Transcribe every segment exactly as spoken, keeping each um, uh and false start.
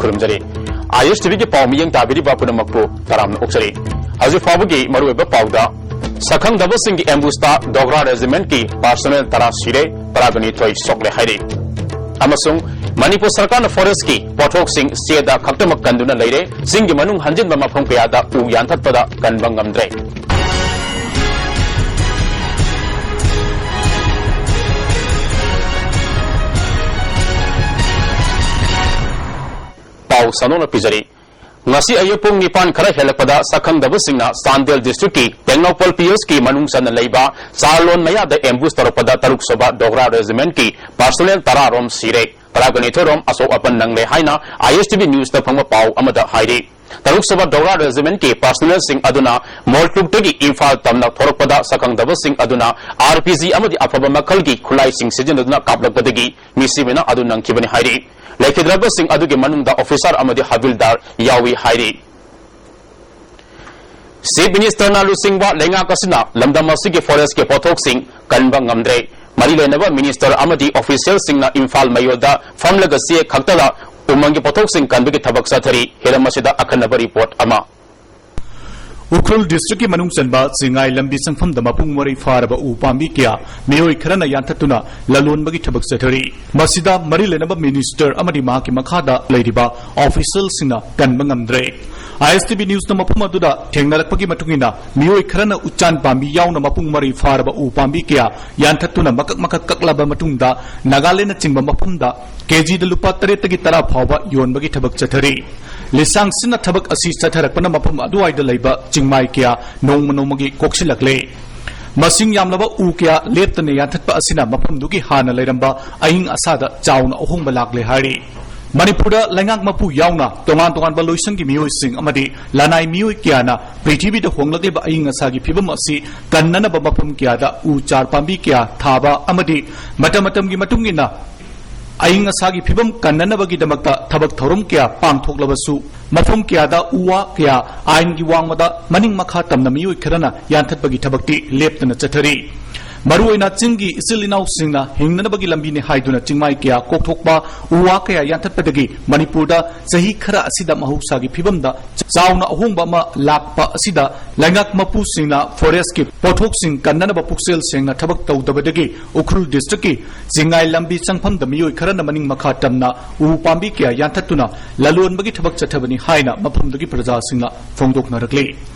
ꯈꯨꯔꯨꯝꯖꯔꯤ꯫ ꯑꯥꯏ ꯑꯦꯁ T ꯚꯤꯒꯤ ꯄꯥꯎ ꯃꯤꯠꯌꯦꯡ ꯇꯥꯕꯤꯔꯤꯕ ꯄꯨꯝꯅꯃꯛꯄꯨ ꯇꯔꯥꯝꯅ ꯑꯣꯛꯆꯔꯤ꯫ ꯍꯧꯖꯤꯛ ꯐꯥꯎꯕꯒꯤ ꯃꯔꯨꯑꯣꯏꯕ ꯄꯥꯎꯗ, ꯁꯛꯈꯪꯗꯕꯁꯤꯡꯒꯤ ꯑꯦꯝꯕꯨꯁꯇ ꯗꯣꯒ꯭ꯔꯥ ꯔꯦꯖꯤꯃꯦꯟꯠꯀꯤ ꯄꯥꯔꯁꯣꯅꯦꯜ ꯇꯔꯥ ꯁꯤꯔꯦ, ꯇꯔꯥꯒ ꯅꯤꯊꯣꯏ ꯁꯣꯛꯂꯦ ꯍꯥꯏꯔꯤ꯫ ꯑꯃꯁꯨꯡ ꯃꯅꯤꯄꯨꯔ ꯁꯔꯀꯥꯔꯅ ꯐꯣꯔꯦꯁ꯭ꯠꯀꯤ ꯄꯣꯠꯊꯣꯛꯁꯤꯡ ꯆꯦꯗ ꯈꯛꯇꯃꯛ ꯀꯟꯗꯨꯅ ꯂꯩꯔꯦ, ꯆꯤꯡꯒꯤ ꯃꯅꯨꯡ ꯍꯟꯖꯤꯟꯕ ꯃꯐꯝ ꯀꯌꯥꯗ ꯎ ꯌꯥꯟꯊꯠꯄꯗ ꯀꯟꯕ ꯉꯝꯗ꯭ꯔꯦ꯫ ꯄꯥꯎ ꯁꯟꯗꯣꯛꯅ ꯄꯤꯖꯔꯤ꯫ ꯉꯁꯤ ꯑꯌꯨꯛ ꯄꯨꯡ ꯅꯤꯄꯥꯟ ꯈꯔ ꯍꯦꯜꯂꯛꯄꯗ ꯁꯛꯈꯪꯗꯕꯁꯤꯡꯅ ꯆꯥꯟꯗꯦꯜ ꯗꯤꯁꯇ꯭ꯔꯤꯛꯀꯤ ꯇꯦꯡꯅꯧꯄꯜ ꯄꯤ ꯑꯦꯁꯀꯤ ꯃꯅꯨꯡ ꯆꯟꯅ ꯂꯩꯕ ꯆꯥꯔꯂꯣꯟ ꯃꯌꯥꯗ ꯑꯦꯝꯕꯨꯁ ꯇꯧꯔꯛꯄꯗ ꯇꯔꯨꯛ ꯁꯨꯕ ꯗꯣꯒ꯭ꯔꯥ ꯔꯦꯖꯤꯃꯦꯟꯠꯀꯤ ꯄꯥꯔꯁꯣꯅꯦꯜ ꯇꯔꯥ ꯔꯣꯝ ꯁꯤꯔꯦ, ꯇꯔꯥꯒ ꯅꯤꯊꯣꯏ ꯔꯣꯝ ꯑꯁꯣꯛ ꯑꯄꯟ ꯅꯪꯂꯦ ꯍꯥꯏꯅ ꯑꯥꯏ ꯑꯦꯁ ꯇꯤ ꯚꯤ ꯅ꯭ꯌꯨꯁꯇ ꯐꯪꯕ ꯄꯥꯎ ꯑꯃꯗ ꯍꯥꯏꯔꯤ꯫ ꯇꯔꯨꯛ ꯁꯨꯕ ꯗꯣꯒ꯭ꯔꯥ ꯔꯦꯖꯤꯃꯦꯟꯠꯀꯤ ꯄꯥꯔꯁꯣꯅꯦꯜꯁꯤꯡ ꯑꯗꯨꯅ ꯃꯣꯜꯇ꯭ꯔꯨꯛꯇꯒꯤ ꯏꯝꯐꯥꯜ ꯇꯝꯅ ꯊꯣꯔꯛꯄꯗ ꯁꯛꯈꯪꯗꯕꯁꯤꯡ ꯑꯗꯨꯅ ꯑꯥꯔ ꯄꯤ ꯖꯤ ꯑꯃꯗꯤ ꯑꯐꯕ ꯃꯈꯜꯒꯤ ꯈꯨꯠꯂꯥꯏꯁꯤꯡ ꯁꯤꯖꯤꯟꯅꯗꯨꯅ ꯀꯥꯞꯂꯛꯄꯗꯒꯤ ꯃꯤꯁꯤꯕꯅ ꯑꯗꯨ ꯅꯪꯈꯤꯕꯅꯤ ꯍꯥꯏꯔꯤ꯫ ꯂꯩꯈꯤꯗ꯭ꯔꯕꯁꯤꯡ ꯑꯗꯨꯒꯤ ꯃꯅꯨꯡꯗ ꯑꯣꯐꯤꯁꯥꯔ ꯑꯃꯗꯤ ꯍꯕꯤꯜꯗꯥꯔ ꯌꯥꯎꯏ ꯍꯥꯏꯔꯤ꯫ ꯆꯤꯐ ꯃꯤꯅꯤꯁꯇꯔꯅ ꯂꯨꯆꯤꯡꯕ ꯂꯩꯉꯥꯛ ꯑꯁꯤꯅ ꯂꯝꯗꯝ ꯑꯁꯤꯒꯤ ꯐꯣꯔꯦꯁ꯭ꯠꯀꯤ ꯄꯣꯠꯊꯣꯛꯁꯤꯡ ꯀꯟꯕ ꯉꯝꯗ꯭ꯔꯦ꯫ ꯃꯔꯤ ꯂꯩꯅꯕ ꯃꯤꯅꯤꯁꯇꯔ ꯑꯃꯗꯤ ꯑꯣꯐꯤꯁꯤꯌꯦꯜꯁꯤꯡꯅ ꯏꯝꯐꯥꯜ ꯃꯌꯣꯜꯗ ꯐꯝꯂꯒ ꯆꯦ ꯈꯛꯇꯗ ꯎꯃꯪꯒꯤ ꯄꯣꯠꯊꯣꯛꯁꯤꯡ ꯀꯟꯕꯒꯤ ꯊꯕꯛ ꯆꯠꯊꯔꯤ꯫ ꯍꯤꯔꯝ ꯑꯁꯤꯗ ꯑꯈꯟꯅꯕ ꯔꯤꯄꯣꯔꯠ ꯑꯃ꯫ ꯎꯈ꯭ꯔꯨꯜ ꯗꯤꯁꯇ꯭ꯔꯤꯛꯀꯤ ꯃꯅꯨꯡ ꯆꯟꯕ ꯆꯤꯡꯉꯥꯏ ꯂꯝꯕꯤ ꯆꯪꯐꯝꯗ ꯃꯄꯨꯡ ꯃꯔꯩ ꯐꯥꯔꯕ ꯎ ꯄꯥꯝꯕꯤ ꯀꯌꯥ ꯃꯤꯑꯣꯏ ꯈꯔꯅ ꯌꯥꯟꯊꯠꯇꯨꯅ ꯂꯂꯣꯟꯕꯒꯤ ꯊꯕꯛ ꯆꯠꯊꯔꯤ꯫ ꯃꯁꯤꯗ ꯃꯔꯤ ꯂꯩꯅꯕ ꯃꯤꯅꯤꯁꯇꯔ ꯑꯃꯗꯤ ꯃꯍꯥꯛꯀꯤ ꯃꯈꯥꯗ ꯂꯩꯔꯤꯕ ꯑꯣꯐꯤꯁꯤꯌꯦꯜꯁꯤꯡꯅ ꯀꯟꯕ ꯉꯝꯗ꯭ꯔꯦ꯫ ꯑꯥꯏ ꯑꯦꯁ ꯇꯤ ꯚꯤ ꯅ꯭ꯌꯨꯁꯅ ꯃꯐꯝ ꯑꯗꯨꯗ ꯊꯦꯡꯅꯔꯛꯄꯒꯤ ꯃꯇꯨꯡ ꯏꯟꯅ, ꯃꯤꯑꯣꯏ ꯈꯔꯅ ꯎꯆꯥꯟ ꯄꯥꯝꯕꯤ ꯌꯥꯎꯅ ꯃꯄꯨꯡ ꯃꯔꯩ ꯐꯥꯔꯕ ꯎ ꯄꯥꯝꯕꯤ ꯀꯌꯥ ꯌꯥꯟꯊꯠꯇꯨꯅ ꯃꯀꯛ ꯃꯀꯛ ꯀꯛꯂꯕ ꯃꯇꯨꯡꯗ ꯅꯥꯒꯥꯂꯦꯟꯅꯆꯤꯡꯕ ꯃꯐꯝꯗ ꯀꯦꯖꯤꯗ ꯂꯨꯄꯥ ꯇꯔꯦꯠꯇꯒꯤ ꯇꯔꯥ ꯐꯥꯎꯕ ꯌꯣꯟꯕꯒꯤ ꯊꯕꯛ ꯆꯠꯊꯔꯤ꯫ ꯂꯤꯁꯥꯡꯁꯤꯟꯅ ꯊꯕꯛ ꯑꯁꯤ ꯆꯠꯊꯔꯛꯄꯅ ꯃꯐꯝ ꯑꯗꯨꯋꯥꯏꯗ ꯂꯩꯕ ꯆꯤꯡꯃꯥꯏ ꯀꯌꯥ ꯅꯣꯡꯃ ꯅꯣꯡꯃꯒꯤ ꯀꯣꯛꯁꯤꯜꯂꯛꯂꯦ꯫ ꯃꯁꯤꯡ ꯌꯥꯝꯂꯕ ꯎ ꯀꯌꯥ ꯂꯦꯞꯇꯅ ꯌꯥꯟꯊꯠꯄ ꯑꯁꯤꯅ ꯃꯐꯝꯗꯨꯒꯤ ꯍꯥꯟꯅ ꯂꯩꯔꯝꯕ ꯑꯏꯪ ꯑꯁꯥꯗ ꯆꯥꯎꯅ ꯑꯍꯣꯡꯕ ꯂꯥꯛꯂꯦ ꯍꯥꯏꯔꯤ꯫ ꯃꯅꯤꯄꯨꯔꯗ ꯂꯩꯉꯥꯛ ꯃꯄꯨ ꯌꯥꯎꯅ ꯇꯣꯉꯥꯟ ꯇꯣꯉꯥꯟꯕ ꯂꯣꯏꯁꯪꯒꯤ ꯃꯤꯑꯣꯏꯁꯤꯡ ꯑꯃꯗꯤ ꯂꯅꯥꯏ ꯃꯤꯑꯣꯏ ꯀꯌꯥꯅ ꯄ꯭ꯔꯤꯊꯤꯕꯤꯗ ꯍꯣꯡꯂꯛꯂꯤꯕ ꯑꯏꯪ ꯑꯁꯥꯒꯤ ꯐꯤꯕꯝ ꯑꯁꯤ ꯀꯟꯅꯅꯕ ꯃꯐꯝ ꯀꯌꯥꯗ ꯎ ꯆꯥꯔ ꯄꯥꯝꯕꯤ ꯀꯌꯥ ꯊꯥꯕ ꯑꯃꯗꯤ ꯃꯇꯝ ꯃꯇꯝꯒꯤ ꯃꯇꯨꯡ ꯏꯟꯅ ꯑꯏꯪ ꯑꯁꯥꯒꯤ ꯐꯤꯕꯝ ꯀꯟꯅꯅꯕꯒꯤꯗꯃꯛꯇ ꯊꯕꯛ ꯊꯧꯔꯝ ꯀꯌꯥ ꯄꯥꯡꯊꯣꯛꯂꯕꯁꯨ, ꯃꯐꯝ ꯀꯌꯥꯗ ꯎ ꯋꯥ ꯀꯌꯥ ꯑꯥꯏꯟꯒꯤ ꯋꯥꯡꯃꯗ ꯃꯅꯤꯡ ꯃꯈꯥ ꯇꯝꯅ ꯃꯤꯑꯣꯏ ꯈꯔꯅ ꯌꯥꯟꯊꯠꯄꯒꯤ ꯊꯕꯛꯇꯤ ꯂꯦꯞꯇꯅ ꯆꯠꯊꯔꯤ꯫ ꯃꯔꯨꯑꯣꯏꯅ ꯆꯤꯡꯒꯤ ꯏꯆꯤꯜ ꯏꯅꯥꯎꯁꯤꯡꯅ ꯍꯤꯡꯅꯅꯕꯒꯤ ꯂꯝꯕꯤꯅꯤ ꯍꯥꯏꯗꯨꯅ ꯆꯤꯡꯃꯥꯏ ꯀꯌꯥ ꯀꯣꯛꯊꯣꯛꯄ, ꯎ ꯋꯥ ꯀꯌꯥ ꯌꯥꯟꯊꯠꯄꯗꯒꯤ ꯃꯅꯤꯄꯨꯔꯗ ꯆꯍꯤ ꯈꯔ ꯑꯁꯤꯗ ꯃꯍꯧꯁꯥꯒꯤ ꯐꯤꯕꯝꯗ ꯆꯥꯎꯅ ꯑꯍꯣꯡꯕ ꯑꯃ ꯂꯥꯛꯄ ꯑꯁꯤꯗ ꯂꯩꯉꯥꯛ ꯃꯄꯨꯁꯤꯡꯅ forestꯀꯤ ꯄꯣꯠꯊꯣꯛꯁꯤꯡ ꯀꯟꯅꯅꯕ ꯄꯨꯛꯆꯦꯜ ꯁꯦꯡꯅ ꯊꯕꯛ ꯇꯧꯗꯕꯗꯒꯤ ꯎꯈ꯭ꯔꯨꯜ districtꯀꯤ ꯆꯤꯡꯉꯥꯏ ꯂꯝꯕꯤ ꯆꯪꯐꯝꯗ ꯃꯤꯑꯣꯏ ꯈꯔꯅ ꯃꯅꯤꯡ ꯃꯈꯥ ꯇꯝꯅ ꯎ ꯄꯥꯝꯕꯤ ꯀꯌꯥ ꯌꯥꯟꯊꯠꯇꯨꯅ ꯂꯂꯣꯟꯕꯒꯤ ꯊꯕꯛ ꯆꯠꯊꯕꯅꯤ ꯍꯥꯏꯅ ꯃꯐꯝꯗꯨꯒꯤ ꯄ꯭ꯔꯖꯥꯁꯤꯡꯅ ꯐꯣꯡꯗꯣꯛꯅꯔꯛꯂꯤ꯫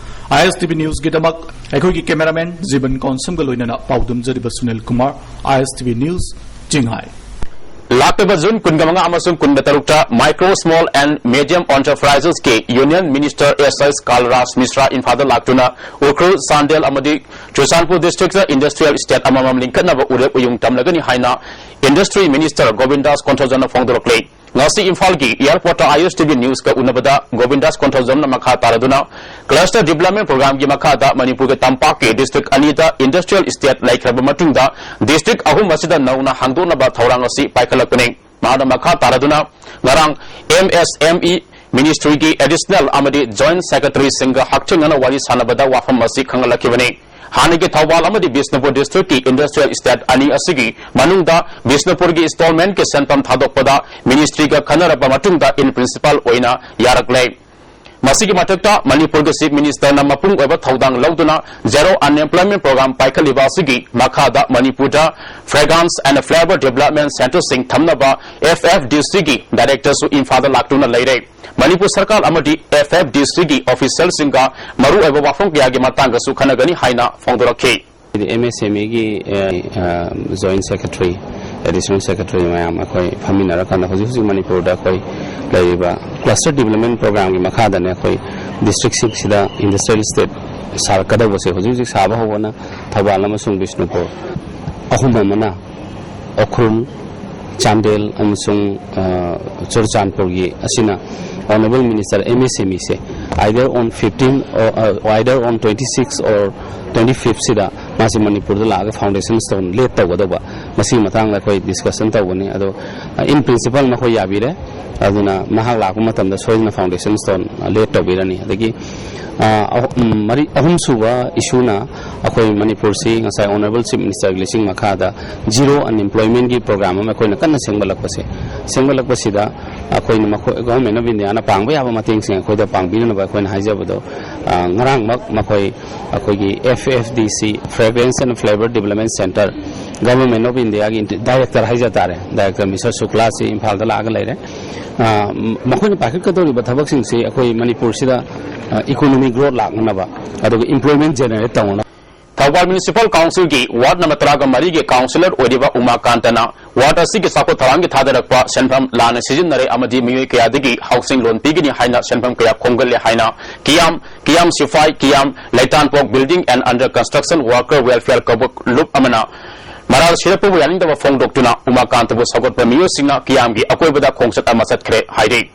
ISTV Newsꯒꯤꯗꯃꯛ ꯑꯩꯈꯣꯏꯒꯤ cameraman ꯖꯤꯕꯟ ꯀꯣꯟꯁꯝꯒ ꯂꯣꯏꯅꯅ ꯄꯥꯎꯗꯝꯖꯔꯤꯕ ꯁꯨꯅꯤꯜ ꯀꯨꯃꯥꯔ, ISTV News, ꯆꯤꯡꯉꯥꯏ꯫ ꯂꯥꯛꯂꯤꯕ ꯖꯨꯟ ꯀꯨꯟꯃꯉꯥ ꯑꯃꯁꯨꯡ ꯀꯨꯟꯇꯔꯨꯛꯇ Micro, Small and Medium Enterprises ꯀꯤ Union Minister S S ꯀꯥꯜꯔꯥꯖ ꯃꯤꯁ꯭ꯔꯥ ꯏꯝꯐꯥꯜꯗ ꯂꯥꯛꯇꯨꯅ ꯎꯈ꯭ꯔꯨꯜ, ꯆꯥꯟꯗꯦꯜ ꯑꯃꯗꯤ ꯆꯨꯔꯆꯥꯟꯄꯨꯔ districtꯇ industrial estate ꯑꯃꯃꯝ ꯂꯤꯡꯈꯠꯅꯕ ꯎꯔꯦꯞ ꯎꯌꯨꯡ ꯇꯝꯂꯒꯅꯤ ꯍꯥꯏꯅ Industry Minister ꯒꯣꯕꯤꯟꯗꯥꯁ ꯀꯣꯟꯊꯧꯖꯝꯅ ꯐꯣꯡꯗꯣꯔꯛꯂꯤ꯫ ꯉꯁꯤ ꯏꯝꯐꯥꯜꯒꯤ airportꯇ ISTV Newsꯀ ꯎꯅꯕꯗ ꯒꯣꯕꯤꯟꯗꯥꯁ ꯀꯣꯟꯊꯧꯖꯝꯅ ꯃꯈꯥ ꯇꯥꯔꯗꯨꯅ Cluster Development Programmeꯒꯤ ꯃꯈꯥꯗ ꯃꯅꯤꯄꯨꯔꯒꯤ ꯇꯝꯄꯥꯛꯀꯤ district ꯑꯅꯤꯗ industrial estate ꯂꯩꯈ꯭ꯔꯕ ꯃꯇꯨꯡꯗ district ꯑꯍꯨꯝ ꯑꯁꯤꯗ ꯅꯧꯅ ꯍꯥꯡꯗꯣꯛꯅꯕ ꯊꯧꯔꯥꯡ ꯑꯁꯤ ꯄꯥꯏꯈꯠꯂꯛꯄꯅꯤ꯫ ꯃꯍꯥꯛꯅ ꯃꯈꯥ ꯇꯥꯔꯗꯨꯅ ꯉꯔꯥꯡ MSME Ministryꯒꯤ Additional ꯑꯃꯗꯤ Joint Secretaryꯁꯤꯡꯒ ꯍꯛꯊꯦꯡꯅꯅ ꯋꯥꯔꯤ ꯁꯥꯟꯅꯕꯗ ꯋꯥꯐꯝ ꯑꯁꯤ ꯈꯪꯍꯜꯂꯛꯈꯤꯕꯅꯤ꯫ ꯍꯥꯟꯅꯒꯤ ꯊꯧꯕꯥꯜ ꯑꯃꯗꯤ ꯕꯤꯁꯅꯨꯄꯨꯔ districtꯀꯤ industrial estate ꯑꯅꯤ ꯑꯁꯤꯒꯤ ꯃꯅꯨꯡꯗ ꯕꯤꯁꯅꯨꯄꯨꯔꯒꯤ installmentꯀꯤ ꯁꯦꯟꯐꯝ ꯊꯥꯗꯣꯛꯄꯗ ministryꯒ ꯈꯟꯅꯔꯕ ꯃꯇꯨꯡꯗ in principle ꯑꯣꯏꯅ ꯌꯥꯔꯛꯂꯦ꯫ ꯃꯁꯤꯒꯤ ꯃꯊꯛꯇ ꯃꯅꯤꯄꯨꯔꯒꯤ Chief Ministerꯅ ꯃꯄꯨꯡ ꯑꯣꯏꯕ ꯊꯧꯗꯥꯡ ꯂꯧꯗꯨꯅ Zero Unemployment Programme ꯄꯥꯏꯈꯠꯂꯤꯕ ꯑꯁꯤꯒꯤ ꯃꯈꯥꯗ ꯃꯅꯤꯄꯨꯔꯗ Fragrance and Flavor Development Centreꯁꯤꯡ ꯊꯝꯅꯕ FFDCꯒꯤ directorꯁꯨ ꯏꯝꯐꯥꯜꯗ ꯂꯥꯛꯇꯨꯅ ꯂꯩꯔꯦ꯫ ꯃꯅꯤꯄꯨꯔ ꯁꯔꯀꯥꯔ ꯑꯃꯗꯤ FFDCꯒꯤ officialꯁꯤꯡꯒ ꯃꯔꯨꯑꯣꯏꯕ ꯋꯥꯐꯝ ꯀꯌꯥꯒꯤ ꯃꯇꯥꯡꯗꯁꯨ ꯈꯟꯅꯒꯅꯤ ꯍꯥꯏꯅ ꯐꯣꯡꯗꯣꯔꯛꯈꯤ꯫ ꯍꯥꯏꯗꯤ MSMEꯒꯤ, ꯑ, ꯑ, Joint Secretary, Additional Secretary ꯃꯌꯥꯝ ꯑꯩꯈꯣꯏ ꯐꯝꯃꯤꯟꯅꯔꯀꯥꯟꯗ ꯍꯧꯖꯤꯛ ꯍꯧꯖꯤꯛ ꯃꯅꯤꯄꯨꯔꯗ ꯑꯩꯈꯣꯏ ꯂꯩꯔꯤꯕ Cluster Development Programmeꯒꯤ ꯃꯈꯥꯗꯅꯦ ꯑꯩꯈꯣꯏ districtꯁꯤꯡꯁꯤꯗ industrial estate ꯁꯥꯔꯛꯀꯗꯧꯕꯁꯦ ꯍꯧꯖꯤꯛ ꯍꯧꯖꯤꯛ ꯁꯥꯕ ꯍꯧꯕꯅ ꯊꯧꯕꯥꯜ ꯑꯃꯁꯨꯡ ꯕꯤꯁꯅꯨꯄꯨꯔ, ꯑꯍꯨꯝ ꯑꯃꯅ ꯎꯈ꯭ꯔꯨꯜ, ꯆꯥꯟꯗꯦꯜ ꯑꯃꯁꯨꯡ, ꯑ, ꯆꯨꯔꯆꯥꯟꯄꯨꯔꯒꯤ ꯑꯁꯤꯅ Honourable Minister MSMEꯁꯦ either on fifteen or, uh, either on twenty six or twenty fifth ꯁꯤꯗ ꯃꯥꯁꯤ ꯃꯅꯤꯄꯨꯔꯗ ꯂꯥꯛꯑꯒ foundation stone lay ꯇꯧꯒꯗꯧꯕ, ꯃꯁꯤꯒꯤ ꯃꯇꯥꯡꯗ ꯑꯩꯈꯣꯏ discussion ꯇꯧꯒꯅꯤ꯫ ꯑꯗꯣ, uh, in principle ꯃꯈꯣꯏ ꯌꯥꯕꯤꯔꯦ꯫ ꯑꯗꯨꯅ ꯃꯍꯥꯛ ꯂꯥꯛꯄ ꯃꯇꯝꯗ ꯁꯣꯏꯗꯅ foundation stone ꯂꯦ ꯇꯧꯕꯤꯔꯅꯤ꯫ ꯑꯗꯒꯤ, ꯑ, ꯑꯍꯨꯝ, ꯃꯔꯤ, ꯑꯍꯨꯝꯁꯨꯕ issue ꯅ ꯑꯩꯈꯣꯏ ꯃꯅꯤꯄꯨꯔꯁꯤ ꯉꯁꯥꯏ Honourable Chief Minister ꯒꯤ ꯂꯤꯁꯤꯡ ꯃꯈꯥꯗ zero unemployment ꯒꯤ program ꯑꯃ ꯑꯩꯈꯣꯏꯅ ꯀꯟꯅ ꯁꯦꯝꯒꯠꯂꯛꯄꯁꯦ, ꯁꯦꯝꯒꯠꯂꯛꯄꯁꯤꯗ ꯑꯩꯈꯣꯏꯅ ꯃꯈꯣꯏ, Government of India ꯅ ꯄꯥꯡꯕ ꯌꯥꯕ ꯃꯇꯦꯡꯁꯤꯡ ꯑꯩꯈꯣꯏꯗ ꯄꯥꯡꯕꯤꯅꯅꯕ ꯑꯩꯈꯣꯏꯅ ꯍꯥꯏꯖꯕꯗꯣ, ꯑ, ꯉꯔꯥꯡꯃꯛ ꯃꯈꯣꯏ ꯑꯩꯈꯣꯏꯒꯤ F F D C, Fragrance and Flavour Development Centre, Government of India ꯒꯤ Director ꯍꯥꯏꯖ ꯇꯥꯔꯦ, Director Mister ꯁꯨꯀ꯭ꯂꯥꯁꯤ ꯏꯝꯐꯥꯜꯗ ꯂꯥꯛꯑꯒ ꯂꯩꯔꯦ꯫ ꯑ, ꯃꯈꯣꯏꯅ ꯄꯥꯏꯈꯠꯀꯗꯧꯔꯤꯕ ꯊꯕꯛꯁꯤꯡꯁꯤ ꯑꯩꯈꯣꯏ ꯃꯅꯤꯄꯨꯔꯁꯤꯗ, ꯑ, economic growth ꯂꯥꯛꯅꯅꯕ, ꯑꯗꯨꯒ employment generate ꯇꯧꯅꯅꯕ꯫ ꯊꯧꯕꯥꯜ Municipal Council ꯒꯤ ward number ꯇꯔꯥꯒ ꯃꯔꯤꯒꯤ councillor ꯑꯣꯏꯔꯤꯕ ꯎꯃꯥꯀꯥꯟꯇꯅ ward ꯑꯁꯤꯒꯤ ꯆꯥꯎꯈꯠ ꯊꯧꯔꯥꯡꯒꯤ ꯊꯥꯗꯔꯛꯄ ꯁꯦꯟꯐꯝ ꯂꯥꯟꯅ ꯁꯤꯖꯤꯟꯅꯔꯦ ꯑꯃꯗꯤ ꯃꯤꯑꯣꯏ ꯀꯌꯥꯗꯒꯤ housing loan ꯄꯤꯒꯅꯤ ꯍꯥꯏꯅ ꯁꯦꯟꯐꯝ ꯀꯌꯥ ꯈꯣꯝꯒꯠꯂꯦ ꯍꯥꯏꯅ ꯀꯤꯌꯥꯝ, ꯀꯤꯌꯥꯝ ꯁꯤꯐꯥꯏ, ꯀꯤꯌꯥꯝ ꯂꯩꯇꯥꯟꯄꯣꯛ Building and Under Construction Worker Welfare ꯀꯧꯕ ꯂꯨꯞ ꯑꯃꯅ ꯃꯔꯥꯜ ꯁꯤꯔꯛꯄꯕꯨ ꯌꯥꯅꯤꯡꯗꯕ ꯐꯣꯡꯗꯣꯛꯇꯨꯅ ꯎꯃꯥꯀꯥꯟꯇꯕꯨ ꯁꯧꯒꯠꯄ ꯃꯤꯑꯣꯏꯁꯤꯡꯅ ꯀꯤꯌꯥꯝꯒꯤ ꯑꯀꯣꯏꯕꯗ ꯈꯣꯡꯆꯠ ꯑꯃ ꯆꯠꯈ꯭ꯔꯦ ꯍꯥꯏꯔꯤ꯫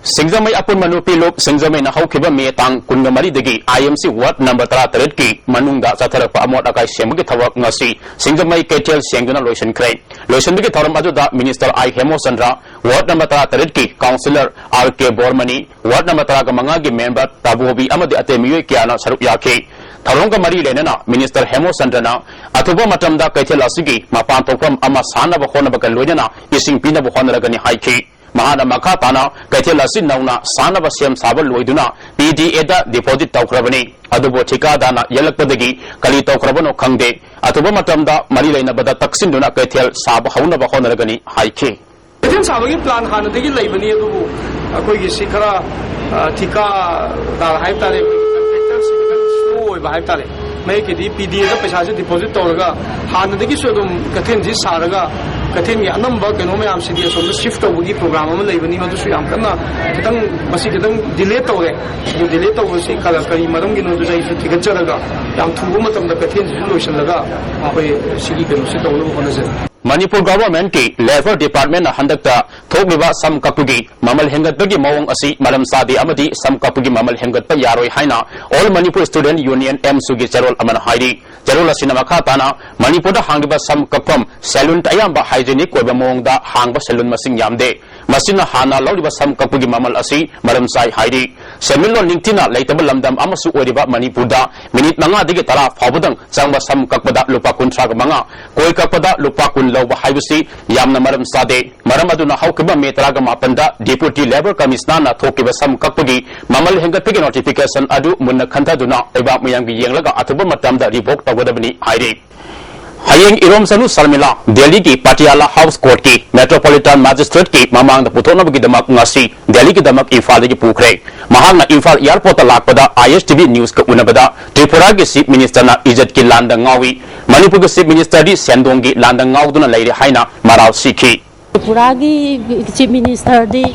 ꯁꯤꯡꯖꯃꯩ ꯑꯄꯨꯟꯕ ꯅꯨꯄꯤ ꯂꯨꯞ ꯁꯤꯡꯖꯃꯩꯅ ꯍꯧꯈꯤꯕ ꯃꯦ ꯇꯥꯡ ꯀꯨꯟꯃꯔꯤꯗꯒꯤ I M C ward number ꯇꯔꯥꯇꯔꯦꯠꯀꯤ ꯃꯅꯨꯡꯗ ꯆꯠꯊꯔꯛꯄ ꯑꯃꯣꯠ ꯑꯀꯥꯏ ꯁꯦꯡꯕꯒꯤ ꯊꯕꯛ ꯉꯁꯤ ꯁꯤꯡꯖꯃꯩ ꯀꯩꯊꯦꯜ ꯁꯦꯡꯗꯨꯅ ꯂꯣꯏꯁꯤꯟꯈ꯭ꯔꯦ꯫ ꯂꯣꯏꯁꯤꯟꯕꯒꯤ ꯊꯧꯔꯝ ꯑꯗꯨꯗ Minister I ꯍꯦꯃꯣꯆꯟꯗ꯭ꯔ, ward number ꯇꯔꯥꯇꯔꯦꯠꯀꯤ councillor R K ꯕꯣꯔꯃꯅꯤ, ward number ꯇꯔꯥꯒ ꯃꯉꯥꯒꯤ member ꯇꯥꯕꯣꯕꯤ ꯑꯃꯗꯤ ꯑꯇꯩ ꯃꯤꯑꯣꯏ ꯀꯌꯥꯅ ꯁꯔꯨꯛ ꯌꯥꯈꯤ꯫ ꯊꯧꯔꯝꯒ ꯃꯔꯤ ꯂꯩꯅꯅ Minister ꯍꯦꯃꯣꯆꯟꯗ꯭ꯔꯅ ꯑꯊꯨꯕ ꯃꯇꯝꯗ ꯀꯩꯊꯦꯜ ꯑꯁꯤꯒꯤ ꯃꯄꯥꯟ ꯊꯣꯛꯐꯝ ꯑꯃ ꯁꯥꯅꯕ ꯍꯣꯠꯅꯕꯒ ꯂꯣꯏꯅꯅ ꯏꯁꯤꯡ ꯄꯤꯅꯕ ꯍꯣꯠꯅꯔꯒꯅꯤ ꯍꯥꯏꯈꯤ꯫ ꯃꯍꯥꯛꯅ ꯃꯈꯥ ꯇꯥꯅ ꯀꯩꯊꯦꯜ ꯑꯁꯤ ꯅꯧꯅ ꯁꯥꯅꯕ ꯁꯦꯝ ꯁꯥꯕ ꯂꯣꯏꯗꯨꯅ P D A the deposit ꯇꯧꯈ꯭ꯔꯕꯅꯤ꯫ ꯑꯗꯨꯕꯨ ꯊꯤꯀꯥꯗꯥꯔꯅ ꯌꯦꯜꯂꯛꯄꯗꯒꯤ ꯀꯔꯤ ꯇꯧꯈ꯭ꯔꯕꯅꯣ ꯈꯪꯗꯦ꯫ ꯑꯊꯨꯕ ꯃꯇꯝꯗ ꯃꯔꯤ ꯂꯩꯅꯕꯗ ꯇꯛꯁꯤꯟꯗꯨꯅ ꯀꯩꯊꯦꯜ ꯁꯥꯕ ꯍꯧꯅꯕ ꯍꯣꯠꯅꯔꯒꯅꯤ ꯍꯥꯏꯈꯤ꯫ ꯀꯩꯊꯦꯜ ꯁꯥꯕꯒꯤ plan ꯍꯥꯟꯅꯗꯒꯤ ꯂꯩꯕꯅꯤ, ꯑꯗꯨꯕꯨ ꯑꯩꯈꯣꯏꯒꯤ ꯁꯤ ꯈꯔ, ꯑ, ꯊꯤꯀꯥꯗꯥꯔ ꯍꯥꯏꯕ ꯇꯥꯔꯦ, contractor ꯁꯤ ꯈꯤꯇꯪ slow ꯑꯣꯏꯕ ꯍꯥꯏꯕ ꯇꯥꯔꯦ꯫ ꯃꯌꯦꯛꯀꯤꯗꯤ P D A ꯗ ꯄꯩꯁꯥꯁꯦ deposit ꯇꯧꯔꯒ ꯍꯥꯟꯅꯗꯒꯤꯁꯨ ꯑꯗꯨꯝ ꯀꯩꯊꯦꯜꯁꯤ ꯁꯥꯔꯒ ꯀꯩꯊꯦꯜꯒꯤ ꯑꯅꯝꯕ ꯀꯩꯅꯣ ꯃꯌꯥꯝꯁꯤꯗꯤ ꯑꯁꯣꯝꯗ shift ꯇꯧꯕꯒꯤ program ꯑꯃ ꯂꯩꯕꯅꯤ, ꯃꯗꯨꯁꯨ ꯌꯥꯝ ꯀꯟꯅ ꯈꯤꯇꯪ, ꯃꯁꯤ ꯈꯤꯇꯪ delay ꯇꯧꯔꯦ꯫ ꯑꯗꯨ delay ꯇꯧꯕꯁꯤ ꯀꯔ-, ꯀꯔꯤ ꯃꯔꯝꯒꯤꯅꯣ ꯑꯗꯨꯁꯨ ꯑꯩꯁꯨ ꯊꯤꯒꯠꯆꯔꯒ ꯌꯥꯝ ꯊꯨꯕ ꯃꯇꯝꯗ ꯀꯩꯊꯦꯜꯁꯤꯁꯨ ꯂꯣꯏꯁꯤꯜꯂꯒ ꯑꯩꯈꯣꯏ ꯁꯤꯒꯤ ꯀꯩꯅꯣꯁꯤ ꯇꯧꯅꯕ ꯍꯣꯠꯅꯖꯔꯤ꯫ ꯃꯅꯤꯄꯨꯔ ꯒꯚꯔꯟꯃꯦꯟꯠꯀꯤ ꯂꯦꯕꯔ ꯗꯤꯄꯥꯔꯠꯃꯦꯟꯠꯅ ꯍꯟꯗꯛꯇ ꯊꯣꯛꯂꯤꯕ ꯁꯝ ꯀꯛꯄꯒꯤ ꯃꯃꯜ ꯍꯦꯟꯒꯠꯄꯒꯤ ꯃꯑꯣꯡ ꯑꯁꯤ ꯃꯔꯝ ꯆꯥꯗꯦ ꯑꯃꯗꯤ ꯁꯝ ꯀꯛꯄꯒꯤ ꯃꯃꯜ ꯍꯦꯟꯒꯠꯄ ꯌꯥꯔꯣꯏ ꯍꯥꯏꯅ ꯑꯣꯜ ꯃꯅꯤꯄꯨꯔ ꯁ꯭ꯇꯨꯗꯦꯟꯠ ꯌꯨꯅꯤꯌꯟ, ꯑꯦꯝꯁꯨꯒꯤ ꯆꯦꯔꯣꯜ ꯑꯃꯅ ꯍꯥꯏꯔꯤ꯫ ꯆꯦꯔꯣꯜ ꯑꯁꯤꯅ ꯃꯈꯥ ꯇꯥꯅ ꯃꯅꯤꯄꯨꯔꯗ ꯍꯥꯡꯂꯤꯕ ꯁꯝ ꯀꯛꯐꯝ ꯁꯦꯂꯨꯟ ꯑꯌꯥꯝꯕ ꯍꯥꯏꯖꯤꯅꯤꯛ ꯑꯣꯏꯕ ꯃꯑꯣꯡꯗ ꯍꯥꯡꯕ ꯁꯦꯂꯨꯟ ꯃꯁꯤꯡ ꯌꯥꯝꯗꯦ꯫ ꯃꯁꯤꯅ ꯍꯥꯟꯅ ꯂꯧꯔꯤꯕ ꯁꯝ ꯀꯛꯄꯒꯤ ꯃꯃꯜ ꯑꯁꯤ ꯃꯔꯝ ꯆꯥꯏ ꯍꯥꯏꯔꯤ꯫ ꯁꯦꯟꯃꯤꯠꯂꯣꯟ ꯅꯤꯡꯊꯤꯅ ꯂꯩꯇꯕ ꯂꯝꯗꯝ ꯑꯃꯁꯨ ꯑꯣꯏꯔꯤꯕ ꯃꯅꯤꯄꯨꯔꯗ ꯃꯤꯅꯤꯠ ꯃꯉꯥꯗꯒꯤ ꯇꯔꯥ ꯐꯥꯎꯕꯗꯪ ꯆꯪꯕ ꯁꯝ ꯀꯛꯄꯗ ꯂꯨꯄꯥ ꯀꯨꯟꯊ꯭ꯔꯥꯒ ꯃꯉꯥ, ꯀꯣꯏ ꯀꯛꯄꯗ ꯂꯨꯄꯥ ꯀꯨꯟ ꯂꯧꯕ ꯍꯥꯏꯕꯁꯤ ꯌꯥꯝꯅ ꯃꯔꯝ ꯆꯥꯗꯦ꯫ ꯃꯔꯝ ꯑꯗꯨꯅ ꯍꯧꯈꯤꯕ ꯃꯦ ꯇꯔꯥꯒ ꯃꯥꯄꯟꯗ ꯗꯤꯄ꯭ꯌꯨꯇꯤ ꯂꯦꯕꯔ ꯀꯃꯤꯁꯅꯔꯅ ꯊꯣꯛꯈꯤꯕ ꯁꯝ ꯀꯛꯄꯒꯤ ꯃꯃꯜ ꯍꯦꯟꯒꯠꯄꯒꯤ ꯅꯣꯇꯤꯐꯤꯀꯦꯁꯟ ꯑꯗꯨ ꯃꯨꯟꯅ ꯈꯟꯊꯗꯨꯅ ꯂꯩꯕꯥꯛ ꯃꯤꯌꯥꯝꯒꯤ ꯌꯦꯡꯂꯒ ꯑꯊꯨꯕ ꯃꯇꯝꯗ ꯔꯤꯚꯣꯛ ꯇꯧꯒꯗꯕꯅꯤ ꯍꯥꯏꯔꯤ꯫ ꯍꯌꯦꯡ ꯏꯔꯣꯝꯆꯅꯨ ꯁꯔꯃꯤꯂꯥ ꯗꯦꯜꯂꯤꯒꯤ ꯄꯇꯤꯌꯥꯂꯥ ꯍꯥꯎꯁ ꯀꯣꯔꯠꯀꯤ ꯃꯦꯇ꯭ꯔꯣꯄꯣꯂꯤꯇꯟ ꯃꯦꯖꯤꯁꯇ꯭ꯔꯦꯠꯀꯤ ꯃꯃꯥꯡꯗ ꯄꯨꯊꯣꯛꯅꯕꯒꯤꯗꯃꯛ ꯉꯁꯤ ꯗꯦꯜꯂꯤꯒꯤꯗꯃꯛ ꯏꯝꯐꯥꯜꯗꯒꯤ ꯄꯨꯈ꯭ꯔꯦ꯫ ꯃꯍꯥꯛꯅ ꯏꯝꯐꯥꯜ ꯑꯦꯌꯔꯄꯣꯔꯠꯇ ꯂꯥꯛꯄꯗ ꯑꯥꯏ ꯑꯦꯁ ꯇꯤ ꯚꯤ ꯅ꯭ꯌꯨꯁꯀ ꯎꯅꯕꯗ ꯇ꯭ꯔꯤꯄꯨꯔꯥꯒꯤ ꯆꯤꯐ ꯃꯤꯅꯤꯁꯇꯔꯅ ꯏꯖꯠꯀꯤ ꯂꯥꯟꯗ ꯉꯥꯎꯏ, ꯃꯅꯤꯄꯨꯔꯒꯤ ꯆꯤꯐ ꯃꯤꯅꯤꯁꯇꯔꯗꯤ ꯁꯦꯟꯗꯣꯡꯒꯤ ꯂꯥꯟꯗ ꯉꯥꯎꯗꯨꯅ ꯂꯩꯔꯦ ꯍꯥꯏꯅ ꯃꯔꯥꯜ ꯁꯤꯈꯤ꯫ ꯇ꯭ꯔꯤꯄꯨꯔꯥꯒꯤ ꯆꯤꯐ ꯃꯤꯅꯤꯁꯇꯔꯗꯤ,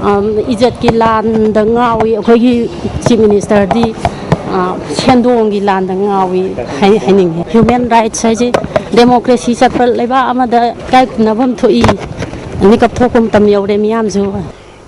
ꯑꯝ, ꯏꯖꯠꯀꯤ ꯂꯥꯟꯗ ꯉꯥꯎꯏ, ꯑꯩꯈꯣꯏꯒꯤ ꯆꯤꯐ ꯃꯤꯅꯤꯁꯇꯔꯗꯤ, ꯑ, ꯁꯦꯟꯗꯣꯡꯒꯤ ꯂꯥꯟꯗ ꯉꯥꯎꯏ ꯍꯥꯏ-, ꯍꯥꯏꯅꯤꯡꯉꯤ꯫ ꯍ꯭ꯌꯨꯃꯦꯟ ꯔꯥꯏꯠꯁ ꯍꯥꯏꯁꯦ ꯗꯦꯃꯣꯀ꯭ꯔꯦꯁꯤ ꯆꯠꯄ ꯂꯩꯕꯥꯛ ꯑꯃꯗ ꯏꯀꯥꯏ ꯈꯨꯝꯅꯐꯝ ꯊꯣꯛꯏ꯫ ꯃꯤꯀꯞ ꯊꯣꯛꯄ ꯃꯇꯝ ꯌꯧꯔꯦ ꯃꯤꯌꯥꯝꯁꯨ꯫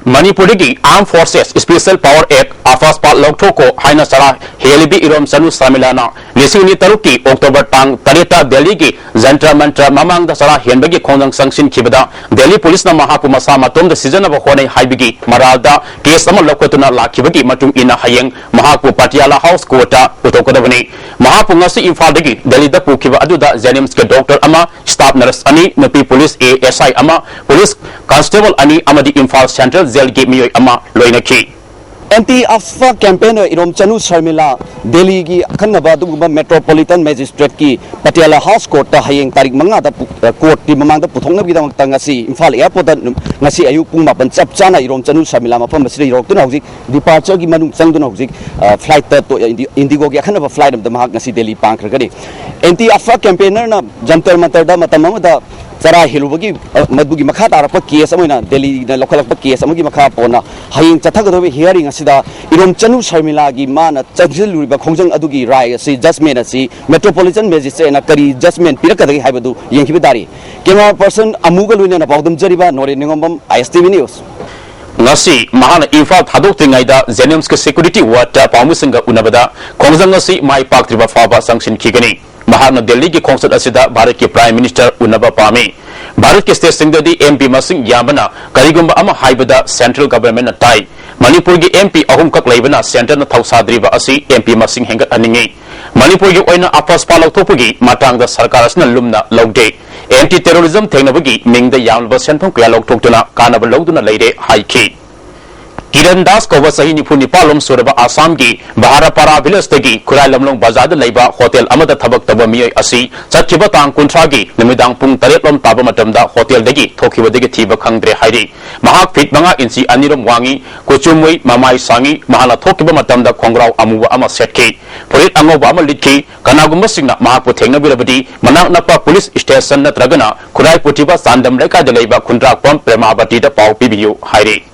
ꯃꯅꯤꯄꯨꯔꯗꯒꯤ Armed Forces Special Power Act, ꯑꯐꯥꯁꯄꯥ ꯂꯧꯊꯣꯛꯈꯣ ꯍꯥꯏꯅ ꯆꯔꯥ ꯍꯦꯜꯂꯤꯕꯤ ꯏꯔꯣꯝꯆꯅꯨ ꯁꯔꯃꯤꯂꯥꯅ ꯂꯤꯁꯤꯡ ꯑꯅꯤ ꯇꯔꯨꯛꯀꯤ ꯑꯣꯛꯇꯣꯕꯔ ꯇꯥꯡ ꯇꯔꯦꯠꯇ ꯗꯦꯜꯂꯤꯒꯤ ꯖꯟꯇꯔ ꯃꯟꯇꯔ ꯃꯃꯥꯡꯗ ꯆꯔꯥ ꯍꯦꯟꯕꯒꯤ ꯈꯣꯡꯖꯪ ꯆꯪꯁꯤꯟꯈꯤꯕꯗ ꯗꯦꯜꯂꯤ ꯄꯨꯂꯤꯁꯅ ꯃꯍꯥꯛꯄꯨ ꯃꯁꯥ ꯃꯇꯣꯝꯗ ꯁꯤꯖꯤꯟꯅꯕ ꯍꯣꯠꯅꯩ ꯍꯥꯏꯕꯒꯤ ꯃꯔꯥꯜꯗ ꯀꯦꯁ ꯑꯃ ꯂꯧꯈꯠꯇꯨꯅ ꯂꯥꯛꯈꯤꯕꯒꯤ ꯃꯇꯨꯡ ꯏꯟꯅ ꯍꯌꯦꯡ ꯃꯍꯥꯛꯄꯨ ꯄꯇꯤꯌꯥꯂꯥ ꯍꯥꯎꯁ ꯀꯣꯔꯠꯇ ꯄꯨꯊꯣꯛꯀꯗꯕꯅꯤ꯫ ꯃꯍꯥꯛꯄꯨ ꯉꯁꯤ ꯏꯝꯐꯥꯜꯗꯒꯤ ꯗꯦꯜꯂꯤꯗ ꯄꯨꯈꯤꯕ ꯑꯗꯨꯗ ꯖꯦꯅꯤꯝꯁꯀꯤ ꯗꯣꯛꯇꯔ ꯑꯃ, ꯁ꯭ꯇꯥꯐ ꯅꯔꯁ ꯑꯅꯤ, ꯅꯨꯄꯤ ꯄꯨꯂꯤꯁ ꯑꯦ ꯑꯦꯁ ꯑꯥꯏ ꯑꯃ, ꯄꯨꯂꯤꯁ ꯀꯟꯁꯇꯦꯕꯜ ꯑꯅꯤ ꯑꯃꯗꯤ ꯏꯝꯐꯥꯜ ꯁꯦꯟꯇ꯭ꯔꯦꯜ ꯖꯦꯜꯒꯤ ꯃꯤꯑꯣꯏ ꯑꯃ ꯂꯣꯏꯅꯈꯤ꯫ ꯑꯦꯟꯇꯤ ꯑꯐꯥ ꯀꯦꯝꯄꯦꯟꯅꯔ ꯏꯔꯣꯝꯆꯅꯨ ꯁꯔꯃꯤꯂꯥ ꯗꯦꯜꯂꯤꯒꯤ ꯑꯈꯟꯅꯕ ꯑꯗꯨꯒꯨꯝꯕ ꯃꯦꯇ꯭ꯔꯣꯄꯣꯂꯤꯇꯟ ꯃꯦꯖꯤꯁꯇ꯭ꯔꯦꯠꯀꯤ ꯄꯇꯤꯌꯥꯂꯥ ꯍꯥꯎꯁ ꯀꯣꯔꯠꯇ ꯍꯌꯦꯡ ꯇꯥꯔꯤꯛ ꯃꯉꯥꯗ ꯄꯨ-, ꯑ, ꯀꯣꯔꯠꯀꯤ ꯃꯃꯥꯡꯗ ꯄꯨꯊꯣꯛꯅꯕꯒꯤꯗꯃꯛꯇ ꯉꯁꯤ ꯏꯝꯐꯥꯜ ꯑꯦꯌꯔꯄꯣꯔꯠꯇ ꯅꯨ-, ꯉꯁꯤ ꯑꯌꯨꯛ ꯄꯨꯡ ꯃꯥꯄꯟ ꯆꯞ ꯆꯥꯅ ꯏꯔꯣꯝꯆꯅꯨ ꯁꯔꯃꯤꯂꯥ ꯃꯐꯝ ꯑꯁꯤꯗ ꯌꯧꯔꯛꯇꯨꯅ ꯍꯧꯖꯤꯛ ꯗꯤꯄꯥꯔꯆꯔꯒꯤ ꯃꯅꯨꯡ ꯆꯪꯗꯨꯅ ꯍꯧꯖꯤꯛ, ꯑ, ꯐ꯭ꯂꯥꯏꯠꯇ ꯇꯣ-, ꯏꯟꯗꯤ-, ꯏꯟꯗꯤꯒꯣꯒꯤ ꯑꯈꯟꯅꯕ ꯐ꯭ꯂꯥꯏꯠ ꯑꯃꯗ ꯃꯍꯥꯛ ꯉꯁꯤ ꯗꯦꯜꯂꯤ ꯄꯥꯡꯈ꯭ꯔꯒꯅꯤ꯫ ꯑꯦꯟꯇꯤ ꯑꯐꯥ ꯀꯦꯝꯄꯦꯟꯅꯔꯅ ꯖꯟꯇꯔ ꯃꯟꯇꯔꯗ ꯃꯇꯝ ꯑꯃꯗ ꯆꯔꯥ ꯍꯦꯜꯂꯨꯕꯒꯤ, ꯑ, ꯃꯗꯨꯒꯤ ꯃꯈꯥ ꯇꯥꯔꯛꯄ ꯀꯦꯁ ꯑꯃ ꯑꯣꯏꯅ ꯗꯦꯜꯂꯤꯅ ꯂꯧꯈꯠꯂꯛꯄ ꯀꯦꯁ ꯑꯃꯒꯤ ꯃꯈꯥ ꯄꯣꯟꯅ ꯍꯌꯦꯡ ꯆꯠꯊꯒꯗꯧꯔꯤꯕ ꯍꯤꯌꯥꯔꯤꯡ ꯑꯁꯤꯗ ꯏꯔꯣꯝ ꯆꯅꯨ ꯁꯔꯃꯤꯂꯥꯒꯤ ꯃꯥꯅ ꯆꯪꯁꯤꯜꯂꯨꯔꯤꯕ ꯈꯣꯡꯖꯪ ꯑꯗꯨꯒꯤ ꯔꯥꯏ ꯑꯁꯤ, ꯖꯖꯃꯦꯟ ꯑꯁꯤ ꯃꯦꯇ꯭ꯔꯣꯄꯣꯂꯤꯇꯟ ꯃꯦꯖꯤꯁꯇ꯭ꯔꯦꯠꯅ ꯀꯔꯤ ꯖꯖꯃꯦꯟ ꯄꯤꯔꯛꯀꯗꯒꯦ ꯍꯥꯏꯕꯗꯨ ꯌꯦꯡꯈꯤꯕ ꯇꯥꯔꯤ꯫ ꯀꯦꯃꯦꯔꯥ ꯄꯔꯁꯟ ꯑꯃꯨꯒ ꯂꯣꯏꯅꯅ ꯄꯥꯎꯗꯝꯖꯔꯤꯕ ꯅꯣꯔꯦꯟ ꯅꯤꯉꯣꯝꯕꯝ, ꯑꯥꯏ ꯑꯦꯁ ꯇꯤ ꯚꯤ ꯅ꯭ꯌꯨꯁ꯫ ꯉꯁꯤ ꯃꯍꯥꯛꯅ ꯏꯝꯐꯥꯜ ꯊꯥꯗꯣꯛꯇ꯭ꯔꯤꯉꯩꯗ ꯖꯦꯅꯤꯝꯁꯀꯤ ꯁꯦꯀ꯭ꯌꯨꯔꯤꯇꯤ ꯋꯥꯔꯗꯇ ꯄꯥꯎꯃꯤꯁꯤꯡꯒ ꯎꯅꯕꯗ ꯈꯣꯡꯖꯪ ꯑꯁꯤ ꯃꯥꯏ ꯄꯥꯛꯇ꯭ꯔꯤꯕ ꯐꯥꯎꯕ ꯆꯪꯁꯤꯟꯈꯤꯒꯅꯤ꯫ ꯃꯍꯥꯛꯅ ꯗꯦꯜꯂꯤꯒꯤ ꯈꯣꯡꯆꯠ ꯑꯁꯤꯗ ꯚꯥꯔꯠꯀꯤ ꯄ꯭ꯔꯥꯏꯝ ꯃꯤꯅꯤꯁꯇꯔ ꯎꯅꯕ ꯄꯥꯝꯃꯤ꯫ ꯚꯥꯔꯠꯀꯤ ꯁ꯭ꯇꯦꯠꯁꯤꯡꯗꯗꯤ ꯑꯦꯝ ꯄꯤ ꯃꯁꯤꯡ ꯌꯥꯝꯕꯅ ꯀꯔꯤꯒꯨꯝꯕ ꯑꯃ ꯍꯥꯏꯕꯗ ꯁꯦꯟꯇ꯭ꯔꯦꯜ ꯒꯚꯔꯟꯃꯦꯟꯠꯅ ꯇꯥꯏ꯫ ꯃꯅꯤꯄꯨꯔꯒꯤ ꯑꯦꯝ ꯄꯤ ꯑꯍꯨꯝꯈꯛ ꯂꯩꯕꯅ ꯁꯦꯟꯇꯔꯅ ꯊꯧꯁꯥꯗ꯭ꯔꯤꯕ ꯑꯁꯤ ꯑꯦꯝ ꯄꯤ ꯃꯁꯤꯡ ꯍꯦꯟꯒꯠꯍꯟꯅꯤꯡꯏ꯫ ꯃꯅꯤꯄꯨꯔꯒꯤ ꯑꯣꯏꯅ ꯑꯐꯁꯄꯥ ꯂꯧꯊꯣꯛꯄꯒꯤ ꯃꯇꯥꯡꯗ ꯁꯔꯀꯥꯔ ꯑꯁꯤꯅ ꯂꯨꯝꯅ ꯂꯧꯗꯦ꯫ ꯑꯦꯟꯇꯤ ꯇꯦꯔꯣꯔꯤꯖꯝ ꯊꯦꯡꯅꯕꯒꯤ ꯃꯤꯡꯗ ꯌꯥꯝꯂꯕ ꯁꯦꯟꯐꯝ ꯀꯌꯥ ꯂꯧꯊꯣꯛꯇꯨꯅ ꯀꯥꯟꯅꯕ ꯂꯧꯗꯨꯅ ꯂꯩꯔꯦ ꯍꯥꯏꯈꯤ꯫ ꯀꯤꯔꯟ ꯗꯥꯁ ꯀꯧꯕ ꯆꯍꯤ ꯅꯤꯐꯨ ꯅꯤꯄꯥꯜ ꯂꯣꯝ ꯁꯨꯔꯕ ꯑꯁꯥꯝꯒꯤ ꯚꯥꯔꯥꯄꯥꯔꯥ ꯚꯤꯂꯦꯖꯇꯒꯤ ꯈꯨꯔꯥꯏ ꯂꯝꯂꯣꯡ ꯕꯖꯥꯔꯗ ꯂꯩꯕ ꯍꯣꯇꯦꯜ ꯑꯃꯗ ꯊꯕꯛ ꯇꯧꯕ ꯃꯤꯑꯣꯏ ꯑꯁꯤ ꯆꯠꯈꯤꯕ ꯇꯥꯡ ꯀꯨꯟꯊ꯭ꯔꯥꯒꯤ ꯅꯨꯃꯤꯗꯥꯡ ꯄꯨꯡ ꯇꯔꯦꯠ ꯂꯣꯝ ꯇꯥꯕ ꯃꯇꯝꯗ ꯍꯣꯇꯦꯜꯗꯒꯤ ꯊꯣꯛꯈꯤꯕꯗꯒꯤ ꯊꯤꯕ ꯈꯪꯗ꯭ꯔꯦ ꯍꯥꯏꯔꯤ꯫ ꯃꯍꯥꯛ ꯐꯤꯠ ꯃꯉꯥ ꯏꯟꯆꯤ ꯑꯅꯤꯔꯣꯝ ꯋꯥꯡꯉꯤ, ꯀꯨꯆꯨ ꯃꯨꯏ, ꯃꯃꯥꯏ ꯁꯥꯡꯉꯤ꯫ ꯃꯍꯥꯛꯅ ꯊꯣꯛꯈꯤꯕ ꯃꯇꯝꯗ ꯈꯣꯡꯒ꯭ꯔꯥꯎ ꯑꯃꯨꯕ ꯑꯃ ꯁꯦꯠꯈꯤ, ꯐꯨꯔꯤꯠ ꯑꯉꯧꯕ ꯑꯃ ꯂꯤꯠꯈꯤ꯫ ꯀꯅꯥꯒꯨꯝꯕꯁꯤꯡꯅ ꯃꯍꯥꯛꯄꯨ ꯊꯦꯡꯅꯕꯤꯔꯕꯗꯤ ꯃꯅꯥꯛ ꯅꯛꯄ ꯄꯨꯂꯤꯁ ꯁ꯭ꯇꯦꯁꯟ ꯅꯠꯇ꯭ꯔꯒꯅ ꯈꯨꯔꯥꯏ ꯄꯨꯊꯤꯕ ꯆꯥꯟꯗꯝ ꯂꯩꯀꯥꯏꯗ ꯂꯩꯕ ꯈꯨꯟꯗ꯭ꯔꯥꯛꯄꯝ ꯄ꯭ꯔꯦꯃꯥꯕꯇꯤꯗ ꯄꯥꯎ ꯄꯤꯕꯤꯌꯨ ꯍꯥꯏꯔꯤ꯫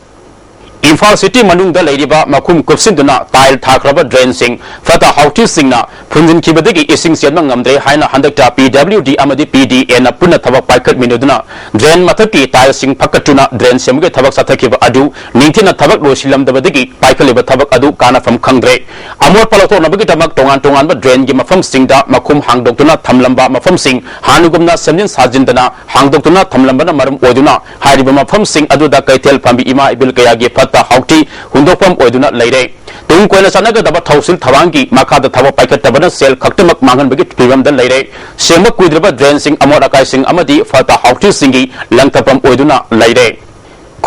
ꯏꯝꯐꯥꯜ ꯁꯤꯇꯤ ꯃꯅꯨꯡꯗ ꯂꯩꯔꯤꯕ ꯃꯈꯨꯝ ꯀꯨꯞꯁꯤꯟꯗꯨꯅ ꯇꯥꯏꯜ ꯊꯥꯈ꯭ꯔꯕ ꯗ꯭ꯔꯦꯟꯁꯤꯡ ꯐꯠꯇ ꯍꯥꯎꯊꯤꯁꯤꯡꯅ ꯐꯨꯝꯖꯤꯟꯈꯤꯕꯗꯒꯤ ꯏꯁꯤꯡ ꯆꯦꯟꯕ ꯉꯝꯗ꯭ꯔꯦ ꯍꯥꯏꯅ ꯍꯟꯗꯛꯇ ꯄꯤ ꯗꯕ꯭ꯂꯤꯎ ꯗꯤ ꯑꯃꯗꯤ ꯄꯤ ꯗꯤ ꯑꯦꯅ ꯄꯨꯟꯅ ꯊꯕꯛ ꯄꯥꯏꯈꯠꯃꯤꯟꯅꯗꯨꯅ ꯗ꯭ꯔꯦꯟ ꯃꯊꯛꯀꯤ ꯇꯥꯏꯜꯁꯤꯡ ꯐꯀꯠꯇꯨꯅ ꯗ꯭ꯔꯦꯟ ꯁꯦꯝꯕꯒꯤ ꯊꯕꯛ ꯆꯠꯊꯈꯤꯕ ꯑꯗꯨ ꯅꯤꯡꯊꯤꯅ ꯊꯕꯛ ꯂꯣꯏꯁꯤꯜꯂꯝꯗꯕꯗꯒꯤ ꯄꯥꯏꯈꯠꯂꯤꯕ ꯊꯕꯛ ꯑꯗꯨ ꯀꯥꯟꯅꯐꯝ ꯈꯪꯗ꯭ꯔꯦ꯫ ꯑꯃꯣꯠꯄ ꯂꯧꯊꯣꯛꯅꯕꯒꯤꯗꯃꯛ ꯇꯣꯉꯥꯟ ꯇꯣꯉꯥꯟꯕ ꯗ꯭ꯔꯦꯟꯒꯤ ꯃꯐꯝꯁꯤꯡꯗ ꯃꯈꯨꯝ ꯍꯥꯡꯗꯣꯛꯇꯨꯅ ꯊꯝꯂꯝꯕ ꯃꯐꯝꯁꯤꯡ ꯍꯥꯟꯅꯒꯨꯝꯅ ꯁꯦꯝꯖꯤꯟ ꯁꯥꯖꯤꯟꯗꯅ ꯍꯥꯡꯗꯣꯛꯇꯨꯅ ꯊꯝꯂꯝꯕꯅ ꯃꯔꯝ ꯑꯣꯏꯗꯨꯅ ꯍꯥꯏꯔꯤꯕ ꯃꯐꯝꯁꯤꯡ ꯑꯗꯨꯗ ꯀꯩꯊꯦꯜ ꯐꯝꯕꯤ ꯏꯃꯥ ꯏꯕꯦꯜ ꯀꯌꯥꯒꯤ ꯐꯠꯇ ꯍꯥꯎꯊꯤ ꯍꯨꯟꯗꯣꯛꯐꯝ ꯑꯣꯏꯗꯨꯅ ꯂꯩꯔꯦ꯫ ꯇꯨꯡ ꯀꯣꯏꯅ ꯆꯠꯅꯒꯗꯕ ꯊꯧꯁꯤꯜ ꯊꯧꯔꯥꯡꯒꯤ ꯃꯈꯥꯗ ꯊꯕꯛ ꯄꯥꯏꯈꯠꯇꯕꯅ ꯁꯦꯜ ꯈꯛꯇꯃꯛ ꯃꯥꯡꯍꯟꯕꯒꯤ ꯐꯤꯕꯝꯗ ꯂꯩꯔꯦ꯫ ꯁꯦꯝꯕ ꯀꯨꯏꯗ꯭ꯔꯤꯕ ꯗ꯭ꯔꯦꯟꯁꯤꯡ, ꯑꯃꯣꯠ ꯑꯀꯥꯏꯁꯤꯡ ꯑꯃꯗꯤ ꯐꯠꯇ ꯍꯥꯎꯊꯤꯁꯤꯡꯒꯤ ꯂꯪꯊꯐꯝ ꯑꯣꯏꯗꯨꯅ ꯂꯩꯔꯦ꯫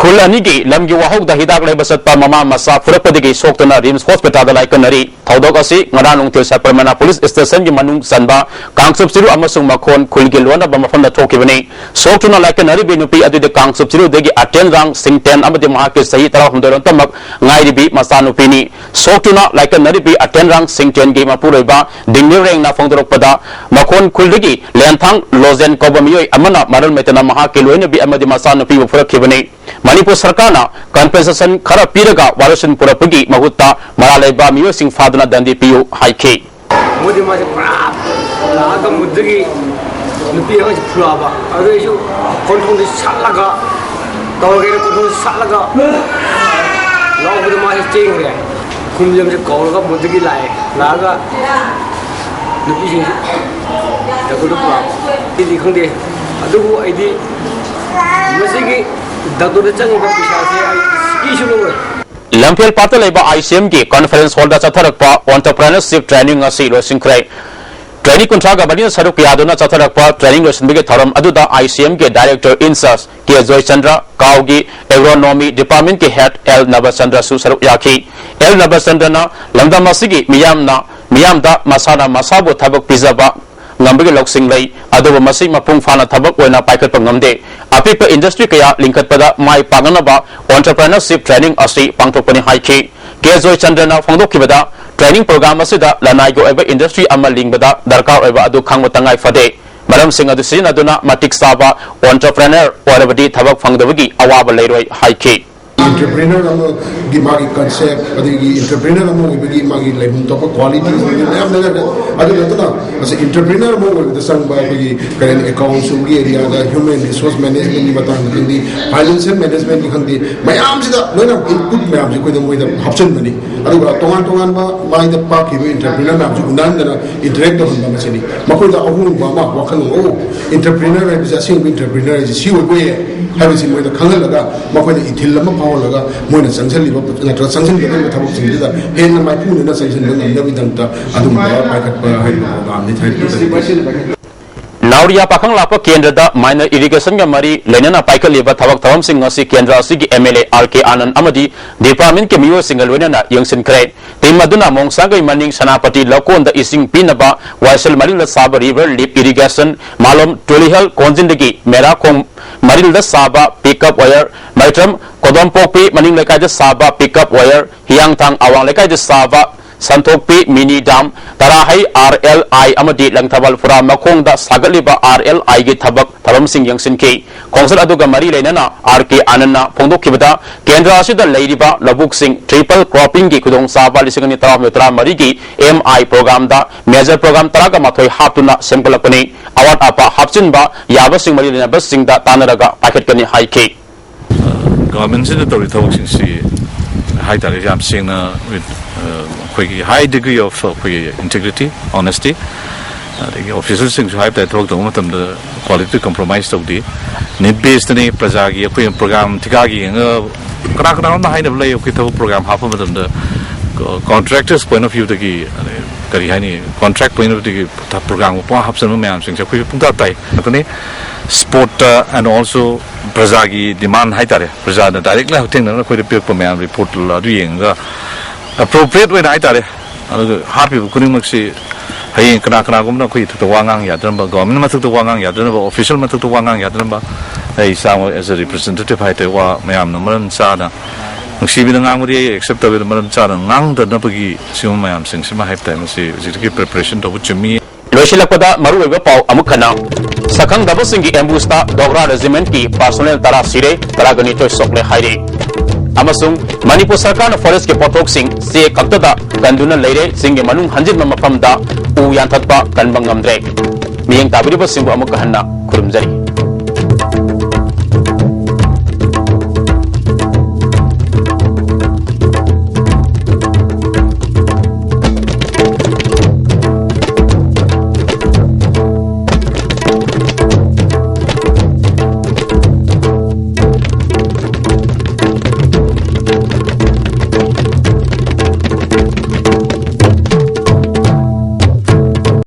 ꯈꯨꯜ ꯑꯅꯤꯒꯤ ꯂꯝꯒꯤ ꯋꯥꯍꯧꯗ ꯍꯤꯗꯥꯛ ꯂꯩꯕ ꯆꯠꯄ ꯃꯃꯥ ꯃꯆꯥ ꯐꯨꯔꯛꯄꯗꯒꯤ ꯁꯣꯛꯇꯨꯅ ꯔꯤꯝꯁ ꯍꯣꯁꯄꯤꯇꯥꯜꯗ ꯂꯥꯏꯀꯠꯅꯔꯤ꯫ ꯊꯧꯗꯣꯛ ꯑꯁꯤ ꯉꯔꯥꯡ ꯅꯨꯡꯊꯤꯜ ꯁꯕꯔꯃꯅꯥ ꯄꯨꯂꯤꯁ ꯁ꯭ꯇꯦꯁꯟꯒꯤ ꯃꯅꯨꯡ ꯆꯟꯕ ꯀꯥꯡꯆꯨꯞ ꯆꯤꯔꯨ ꯑꯃꯁꯨꯡ ꯃꯈꯣꯟ ꯈꯨꯜꯒꯤ ꯂꯣꯟꯅꯕ ꯃꯐꯝꯗ ꯊꯣꯛꯈꯤꯕꯅꯤ꯫ ꯁꯣꯛꯇꯨꯅ ꯂꯥꯏꯀꯠꯅꯔꯤꯕꯤ ꯅꯨꯄꯤ ꯑꯗꯨꯗꯤ ꯀꯥꯡꯆꯨꯞ ꯆꯤꯔꯨꯗꯒꯤ ꯑꯇꯦꯟꯔꯥꯡ ꯁꯤꯡꯇꯦꯟ ꯑꯃꯗꯤ ꯃꯍꯥꯛꯀꯤ ꯆꯍꯤ ꯇꯔꯥꯍꯨꯝꯗꯣꯏ ꯔꯣꯝꯇꯃꯛ ꯉꯥꯏꯔꯤꯕꯤ ꯃꯆꯥꯅꯨꯄꯤꯅꯤ꯫ ꯁꯣꯛꯇꯨꯅ ꯂꯥꯏꯀꯠꯅꯔꯤꯕꯤ ꯑꯇꯦꯟꯔꯥꯡ ꯁꯤꯡꯇꯦꯟꯒꯤ ꯃꯄꯨꯔꯣꯏꯕ ꯗꯤꯡꯂꯤꯔꯦꯡꯅ ꯐꯣꯡꯗꯣꯔꯛꯄꯗ, ꯃꯈꯣꯟ ꯈꯨꯜꯗꯒꯤ ꯂꯦꯟꯊꯥꯡ ꯂꯣꯖꯦꯟ ꯀꯧꯕ ꯃꯤꯑꯣꯏ ꯑꯃꯅ ꯃꯔꯜ ꯂꯩꯇꯅ ꯃꯍꯥꯛꯀꯤ ꯂꯣꯏꯅꯕꯤ ꯑꯃꯗꯤ ꯃꯆꯥꯅꯨꯄꯤꯕꯨ ꯐꯨꯔꯛꯈꯤꯕꯅꯤ꯫ ꯃꯅꯤꯄꯨꯔ ꯁꯔꯀꯥꯔꯅ ꯀꯝꯄꯦꯟꯁꯦꯁꯟ ꯈꯔ ꯄꯤꯔꯒ ꯋꯥꯔꯣꯏꯁꯤꯟ ꯄꯨꯔꯛꯄꯒꯤ ꯃꯍꯨꯠꯇ ꯃꯔꯥꯜ ꯂꯩꯕ ꯃꯤꯑꯣꯏꯁꯤꯡ ꯐꯥꯗꯨꯅ ꯗꯟꯗꯤ ꯄꯤꯌꯨ ꯍꯥꯏꯈꯤ꯫ ꯃꯣꯏꯗꯤ ꯃꯥꯁꯦ ꯄꯨꯔꯥ ꯂꯥꯛꯑꯒ ꯃꯨꯠꯇꯒꯤ ꯅꯨꯄꯤ ꯑꯃꯁꯦ ꯐꯨꯔꯛꯑꯕ꯫ ꯑꯗꯨ ꯑꯩꯁꯨ ꯀꯣꯟꯊꯣꯡꯁꯦ ꯁꯠꯂꯒ, ꯇꯧꯔꯒꯦꯅ ꯀꯣꯟꯊꯣꯡꯁꯦ ꯁꯠꯂꯒ ꯂꯥꯎꯕꯗ ꯃꯥꯁꯦ ꯆꯦꯟꯈ꯭ꯔꯦ꯫ ꯈꯨꯟꯖꯝꯁꯦ ꯀꯧꯔꯒ ꯃꯨꯠꯇꯒꯤ ꯂꯥꯛꯑꯦ꯫ ꯂꯥꯛꯑꯒ ꯅꯨꯄꯤꯁꯤꯡꯁꯦ ꯗꯥꯛꯇꯔꯗ ꯄꯨꯔꯛꯑꯕ꯫ ꯑꯩꯗꯤ ꯈꯪꯗꯦ꯫ ꯑꯗꯨꯕꯨ ꯑꯩꯗꯤ ꯃꯁꯤꯒꯤ ꯗꯥꯛꯇꯔꯗ ꯆꯪꯉꯤꯕ ꯄꯩꯁꯥꯁꯦ ꯑꯩ ꯁꯤꯀꯤꯁꯨ ꯂꯧꯔꯣꯏ꯫ ꯂꯝꯐꯦꯜ ꯄꯥꯠꯇ ꯂꯩꯕ ꯑꯥꯏ ꯁꯤ ꯑꯦꯝꯒꯤ ꯀꯟꯐꯔꯦꯟꯁ ꯍꯣꯜꯗ ꯆꯠꯊꯔꯛꯄ ꯑꯣꯟꯇꯔꯄ꯭ꯔꯦꯅꯔꯁꯤꯞ ꯇ꯭ꯔꯦꯅꯤꯡ ꯑꯁꯤ ꯂꯣꯏꯁꯤꯟꯈ꯭ꯔꯦ꯫ ꯇ꯭ꯔꯦꯅꯤꯡ ꯀꯨꯟꯊ꯭ꯔꯥꯒ ꯃꯔꯤꯅ ꯁꯔꯨꯛ ꯌꯥꯗꯨꯅ ꯆꯠꯊꯔꯛꯄ ꯇ꯭ꯔꯦꯅꯤꯡ ꯂꯣꯏꯁꯤꯟꯕꯒꯤ ꯊꯧꯔꯝ ꯑꯗꯨꯗ ꯑꯥꯏ ꯁꯤ ꯑꯦꯝꯒꯤ ꯗꯥꯏꯔꯦꯛꯇꯔ ꯏꯟꯆꯥꯔꯖ ꯀꯦ ꯖꯣꯏꯆꯟꯗ꯭ꯔ, ꯀꯥꯎꯒꯤ ꯑꯦꯒ꯭ꯔꯣꯅꯣꯃꯤ ꯗꯤꯄꯥꯔꯠꯃꯦꯟꯠꯀꯤ ꯍꯦꯗ ꯑꯦꯜ ꯅꯕꯆꯟꯗ꯭ꯔꯁꯨ ꯁꯔꯨꯛ ꯌꯥꯈꯤ꯫ ꯑꯦꯜ ꯅꯕꯆꯟꯗ꯭ꯔꯅ ꯂꯝꯗꯝ ꯑꯁꯤꯒꯤ ꯃꯤꯌꯥꯝꯅ, ꯃꯤꯌꯥꯝꯗ ꯃꯁꯥꯅ ꯃꯁꯥꯕꯨ ꯊꯕꯛ ꯄꯤꯖꯕ ꯉꯝꯕꯒꯤ ꯂꯧꯁꯤꯡ ꯂꯩ, ꯑꯗꯨꯕꯨ ꯃꯁꯤ ꯃꯄꯨꯡ ꯐꯥꯅ ꯊꯕꯛ ꯑꯣꯏꯅ ꯄꯥꯏꯈꯠꯄ ꯉꯝꯗꯦ꯫ ꯑꯄꯤꯛꯄ ꯏꯟꯗꯁꯇ꯭ꯔꯤ ꯀꯌꯥ ꯂꯤꯡꯈꯠꯄꯗ ꯃꯥꯏ ꯄꯥꯛꯅꯅꯕ ꯑꯣꯟꯇꯔꯄ꯭ꯔꯦꯅꯔꯁꯤꯞ ꯇ꯭ꯔꯦꯅꯤꯡ ꯑꯁꯤ ꯄꯥꯡꯊꯣꯛꯄꯅꯤ ꯍꯥꯏꯈꯤ꯫ ꯀꯦ ꯖꯣꯏꯆꯟꯗ꯭ꯔꯅ ꯐꯣꯡꯗꯣꯛꯈꯤꯕꯗ, ꯇ꯭ꯔꯦꯅꯤꯡ ꯄ꯭ꯔꯣꯒ꯭ꯔꯥꯝ ꯑꯁꯤꯗ ꯂꯅꯥꯏꯒꯤ ꯑꯣꯏꯕ ꯏꯟꯗꯁꯇ꯭ꯔꯤ ꯑꯃ ꯂꯤꯡꯕꯗ ꯗꯔꯀꯥꯔ ꯑꯣꯏꯕ ꯑꯗꯨ ꯈꯪꯕ ꯇꯉꯥꯏ ꯐꯗꯦ꯫ ꯃꯔꯝꯁꯤꯡ ꯑꯗꯨ ꯁꯤꯖꯤꯟꯅꯗꯨꯅ ꯃꯇꯤꯛ ꯆꯥꯕ ꯑꯣꯟꯇꯔꯄ꯭ꯔꯦꯅꯔ ꯑꯣꯏꯔꯕꯗꯤ ꯊꯕꯛ ꯐꯪꯗꯕꯒꯤ ꯑꯋꯥꯕ ꯂꯩꯔꯣꯏ ꯍꯥꯏꯈꯤ꯫ ꯑꯦꯟꯇꯔꯄ꯭ꯔꯦꯅꯔ ꯑꯃꯒꯤ ꯃꯥꯒꯤ ꯀꯟꯁꯦꯞ, ꯑꯗꯒꯤ ꯑꯦꯟꯇꯔꯄ꯭ꯔꯦꯅꯔ ꯑꯃ ꯑꯣꯏꯕꯒꯤ ꯃꯥꯒꯤ ꯂꯩꯐꯝ ꯊꯣꯛꯄ ꯀ꯭ꯋꯥꯂꯤꯇꯤꯁ ꯃꯌꯥꯝ ꯂꯩꯔꯒ, ꯑꯗꯨ ꯅꯠꯇꯅ ꯃꯁꯤ ꯑꯦꯟꯇꯔꯄ꯭ꯔꯦꯅꯔ ꯑꯃ ꯑꯣꯏꯕꯗ ꯆꯪꯕ ꯑꯩꯈꯣꯏꯒꯤ ꯀꯔꯦꯟ ꯑꯦꯀꯥꯎꯟꯁꯤꯡꯒꯤ ꯑꯦꯔꯤꯌꯥꯗ ꯍ꯭ꯌꯨꯃꯦꯟ ꯔꯤꯁꯣꯔꯁ ꯃꯦꯅꯦꯖꯃꯦꯟꯒꯤ ꯃꯇꯥꯡꯗ ꯈꯪꯗꯦ, ꯐꯥꯏꯅꯥꯟꯁꯤꯌꯦꯜ ꯃꯦꯅꯦꯖꯃꯦꯟꯒꯤ ꯈꯪꯗꯦ, ꯃꯌꯥꯝꯁꯤꯗ ꯂꯣꯏꯅ ꯏꯟꯄꯨꯠ ꯃꯌꯥꯝꯁꯦ ꯑꯩꯈꯣꯏꯗ ꯃꯣꯏꯗ ꯍꯥꯞꯆꯤꯟꯕꯅꯤ꯫ ꯑꯗꯨꯒ ꯇꯣꯉꯥꯟ ꯇꯣꯉꯥꯟꯕ ꯃꯥꯏꯗ ꯄꯥꯛꯈꯤꯕ ꯑꯦꯟꯇꯔꯄ꯭ꯔꯦꯅꯔ ꯃꯌꯥꯝꯁꯤ ꯎꯅꯍꯟꯗꯅ ꯏꯟꯇꯔꯦꯛ ꯇꯧꯍꯟꯕ ꯃꯁꯤꯅꯤ꯫ ꯃꯈꯣꯏꯗ ꯑꯍꯣꯡꯕ ꯑꯃ, ꯋꯥꯈꯜꯂꯣꯟ, ꯑꯣ, ꯑꯦꯟꯇꯔꯄ꯭ꯔꯦꯅꯔ ꯍꯥꯏꯕꯁꯤ, ꯑꯁꯦꯡꯕ ꯑꯦꯟꯇꯔꯄ꯭ꯔꯦꯅꯔ ꯍꯥꯏꯁꯤ ꯁꯤ ꯑꯣꯏꯕ ꯌꯥꯏ ꯍꯥꯏꯕꯁꯤ ꯃꯣꯏꯗ ꯈꯪꯍꯜꯂꯒ, ꯃꯈꯣꯏꯗ ꯏꯊꯤꯜ ꯑꯃ ꯐꯥꯎꯍꯜꯂꯒ, ꯃꯣꯏꯅ ꯆꯪꯁꯤꯜꯂꯤꯕ ꯅꯠꯇ꯭ꯔꯒ ꯆꯪꯁꯤꯟꯒꯗꯧꯔꯤꯕ ꯊꯕꯛꯁꯤꯡꯁꯤꯗ ꯍꯦꯟꯅ ꯃꯥꯏꯄꯨꯅꯅ ꯆꯪꯁꯤꯟꯕ ꯉꯝꯅꯕꯒꯤꯗꯃꯛꯇ ꯑꯗꯨꯒꯨꯝꯕ ꯄꯥꯏꯈꯠꯄ ꯍꯥꯏꯔꯤꯕ ꯄ꯭ꯔꯣꯒ꯭ꯔꯥꯝꯅꯤ ꯍꯥꯏꯔꯤꯕ꯫ ꯃꯧꯔꯤꯌꯥ ꯄꯥꯈꯪ ꯂꯥꯛꯄ ꯀꯦꯟꯗ꯭ꯔꯗ minor irrigation ꯒ ꯃꯔꯤ ꯂꯩꯅꯅ ꯄꯥꯏꯈꯠꯂꯤꯕ ꯊꯕꯛ ꯊꯧꯔꯝꯁꯤꯡ ꯑꯁꯤ ꯀꯦꯟꯗ꯭ꯔ ꯑꯁꯤꯒꯤ M L A R K Anand ꯑꯃꯗꯤ department ꯀꯤ ꯃꯤꯑꯣꯏꯁꯤꯡꯒ ꯂꯣꯏꯅꯅ ꯌꯦꯡꯁꯤꯟꯈ꯭ꯔꯦ꯫ Team ꯑꯗꯨꯅ ꯃꯣꯡꯁꯥꯡꯒꯩ ꯃꯅꯤꯡ ꯁꯦꯅꯥꯄꯇꯤ ꯂꯧꯀꯣꯟꯗ ꯏꯁꯤꯡ ꯄꯤꯅꯕ ꯋꯥꯏꯁꯦꯜ ꯃꯔꯤꯜꯗ ꯁꯥꯕ river lip irrigation, ꯃꯥꯂꯣꯝ ꯇꯨꯂꯤꯍꯜ ꯀꯣꯟꯖꯤꯟꯗꯒꯤ ꯃꯦꯔꯥꯈꯣꯡ ꯃꯔꯤꯜꯗ ꯁꯥꯕ pickup wire, ꯃꯩꯇ꯭ꯔꯝ ꯀꯣꯗꯣꯝꯄꯣꯛꯄꯤ ꯃꯅꯤꯡ ꯂꯩꯀꯥꯏꯗ ꯁꯥꯕ pickup wire, ꯍꯤꯌꯥꯡꯊꯥꯡ ꯑꯋꯥꯡ ꯂꯩꯀꯥꯏꯗ ꯁꯥꯕ ꯁꯟꯊꯣꯛꯄꯤ mini dam, ꯇꯔꯥꯍꯩ R L I ꯑꯃꯗꯤ ꯂꯪꯊꯕꯥꯜ ꯐꯨꯔꯥ ꯃꯈꯣꯡꯗ ꯁꯥꯒꯠꯂꯤꯕ R L I ꯒꯤ ꯊꯕꯛ ꯊꯧꯔꯝꯁꯤꯡ ꯌꯦꯡꯁꯤꯟꯈꯤ꯫ ꯈꯣꯡꯆꯠ ꯑꯗꯨꯒ ꯃꯔꯤ ꯂꯩꯅꯅ R K Anand ꯅ ꯐꯣꯡꯗꯣꯛꯈꯤꯕꯗ, ꯀꯦꯟꯗ꯭ꯔ ꯑꯁꯤꯗ ꯂꯩꯔꯤꯕ ꯂꯧꯕꯨꯛꯁꯤꯡ triple cropping ꯒꯤ ꯈꯨꯗꯣꯡꯆꯥꯕ ꯂꯤꯁꯤꯡ ꯑꯅꯤ ꯇꯔꯥꯍꯨꯝꯗꯣꯏ ꯇꯔꯥꯃꯔꯤꯒꯤ M I program the major program ꯇꯔꯥꯒ ꯃꯥꯊꯣꯏ ꯍꯥꯞꯇꯨꯅ ꯁꯦꯝꯒꯠꯂꯛꯄꯅꯤ꯫ ꯑꯋꯥꯠ ꯑꯄꯥ ꯍꯥꯞꯆꯤꯟꯕ ꯌꯥꯕꯁꯤꯡ ꯃꯔꯤ ꯂꯩꯅꯕꯁꯤꯡꯗ ꯇꯥꯟꯅꯔꯒ ꯄꯥꯏꯈꯠꯀꯅꯤ ꯍꯥꯏꯈꯤ꯫ ꯒꯚꯔꯟꯃꯦꯟꯠꯁꯤꯅ ꯇꯧꯔꯤ ꯊꯕꯛꯁꯤꯡꯁꯤ ꯍꯥꯏꯇꯥꯔꯦ, ꯌꯥꯝ ꯁꯦꯡꯅ, ꯑꯩꯈꯣꯏꯒꯤ high degree of ꯑꯩꯈꯣꯏꯒꯤ integrity, honesty, ꯑꯗꯒꯤ officialꯁꯤꯡꯁꯨ ꯍꯥꯏꯕ ꯇꯥꯔꯦ, ꯊꯕꯛ ꯇꯧꯕ ꯃꯇꯝꯗ quality compromise ꯇꯧꯗꯦ꯫ Need basedꯅꯤ꯫ ꯄ꯭ꯔꯖꯥꯒꯤ ꯑꯩꯈꯣꯏ program ꯊꯤꯀꯥꯒꯤ ꯌꯦꯡꯉꯒ ꯀꯅꯥ ꯀꯅꯥꯅꯣꯝꯅ ꯍꯥꯏꯅꯕ ꯂꯩ, ꯑꯩꯈꯣꯏ ꯊꯕꯛ program ꯍꯥꯞꯄ ꯃꯇꯝꯗ contractors point of viewꯗꯒꯤ, ꯑꯗꯩ ꯀꯔꯤ ꯍꯥꯏꯅꯤ, contract point of viewꯗꯒꯤ programꯒ ꯄꯨꯡꯍꯥꯞ ꯍꯥꯞꯆꯤꯟꯕ ꯃꯌꯥꯝꯁꯤꯡꯁꯦ ꯑꯩꯈꯣꯏꯁꯨ ꯄꯨꯡꯇꯥ ꯇꯥꯏ ꯉꯥꯛꯇꯅꯤ꯫ Spotꯇ and also ꯄ꯭ꯔꯖꯥꯒꯤ demand ꯍꯥꯏꯇꯥꯔꯦ, ꯄ꯭ꯔꯖꯥꯅ directly ꯍꯛꯊꯦꯡꯅꯅ ꯑꯩꯈꯣꯏꯗ ꯄꯤꯔꯛꯄ ꯃꯌꯥꯝ report ꯑꯗꯨ ꯌꯦꯡꯉꯒ appropriate ꯑꯣꯏꯅ ꯍꯥꯏꯇꯥꯔꯦ꯫ ꯑꯗꯨꯒ ꯍꯥꯞꯄꯤꯕ ꯈꯨꯗꯤꯡꯃꯛꯁꯤ ꯍꯌꯦꯡ ꯀꯅꯥ ꯀꯅꯥꯒꯨꯝꯕꯅ ꯑꯩꯈꯣꯏꯒꯤ ꯏꯊꯛꯇ ꯋꯥ ꯉꯥꯡ ꯌꯥꯗꯅꯕ, government ꯃꯊꯛꯇ ꯋꯥ ꯉꯥꯡ ꯌꯥꯗꯅꯕ, official ꯃꯊꯛꯇ ꯋꯥ ꯉꯥꯡ ꯌꯥꯗꯅꯕ, ꯑꯩ ꯏꯁꯥꯃꯛ as a representative ꯍꯥꯏꯇꯥꯔꯦ, ꯋꯥ ꯃꯌꯥꯝꯅ ꯃꯔꯝ ꯆꯥꯅ ꯅꯨꯡꯁꯤꯕꯤꯅ ꯉꯥꯡꯕꯗꯤ ꯑꯩ accept ꯇꯧꯋꯦ, ꯑꯗꯨ ꯃꯔꯝ ꯆꯥꯅ ꯉꯥꯡꯗꯅꯕꯒꯤ ꯁꯤꯒꯨꯝꯕ ꯃꯌꯥꯝꯁꯤꯡꯁꯤꯃ ꯍꯥꯏꯕ ꯇꯥꯔꯦ, ꯃꯁꯤ ꯍꯧꯖꯤꯛꯇꯒꯤ preparation ꯇꯧꯕ ꯆꯨꯝꯃꯤ꯫ ꯂꯣꯏꯁꯤꯜꯂꯛꯄꯗ ꯃꯔꯨꯑꯣꯏꯕ ꯄꯥꯎ ꯑꯃꯨꯛ ꯍꯟꯅ꯫ ꯁꯛꯈꯪꯗꯕꯁꯤꯡꯒꯤ ambushtꯇ Dogra Regimentꯀꯤ personnel ꯇꯔꯥ ꯁꯤꯔꯦ, ꯇꯔꯥꯒ ꯅꯤꯊꯣꯏ ꯁꯣꯛꯂꯦ ꯍꯥꯏꯔꯤ꯫ ꯑꯃꯁꯨꯡ ꯃꯅꯤꯄꯨꯔ ꯁꯔꯀꯥꯔꯅ forestꯀꯤ ꯄꯣꯠꯊꯣꯛꯁꯤꯡ ꯆꯦꯛ ꯈꯛꯇꯗ ꯀꯟꯗꯨꯅ ꯂꯩꯔꯦ, ꯆꯤꯡꯒꯤ ꯃꯅꯨꯡ ꯍꯟꯖꯤꯟꯕ ꯃꯐꯝꯗ ꯎ ꯌꯥꯟꯊꯠꯄ ꯀꯟꯕ ꯉꯝꯗ꯭ꯔꯦ꯫ ꯃꯤꯠꯌꯦꯡ ꯇꯥꯕꯤꯔꯤꯕꯁꯤꯡꯕꯨ ꯑꯃꯨꯛꯀ ꯍꯟꯅ ꯈꯨꯔꯨꯝꯖꯔꯤ꯫